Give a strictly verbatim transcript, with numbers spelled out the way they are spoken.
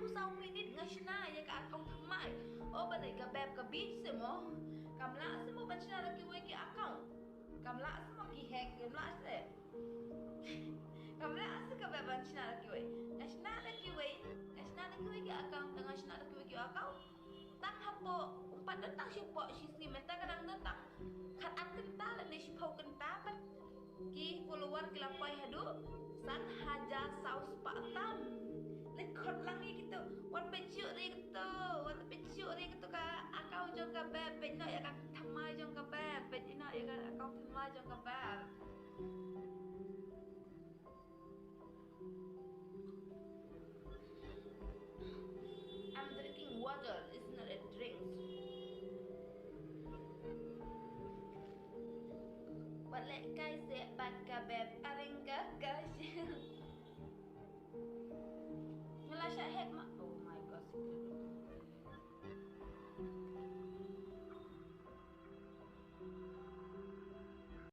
Saw minit nga shna ïa ka account thymmai. O balei ka beb ka bit se mo. Kam lah se mo ban shna da kiwei ki account. Kam lah se mo ki hack, kam lah se. Kam lah se ka beb ban shna da kiwei. Nga shna da kiwei, nga shna da kiwei ki account, nga shna da kiwei ki account. Tang hapoh, um pat don tang shipoh shi sngi mynta ka dang don tang khat ar kynta lane shiphew kynta pat. Ki follower ki la poi haduh san hajar saw spah tam. Leit khot lang ïa kito. Wat peit shuh ïa kito. Wat peit shuh ïa kito ka account jong ka beb. Peit noh ïa ka thymmai jong ka beb. Peit noh ïa ka account thymmai jong ka beb. I'm drinking water, it's not a drink. Wat leh kai se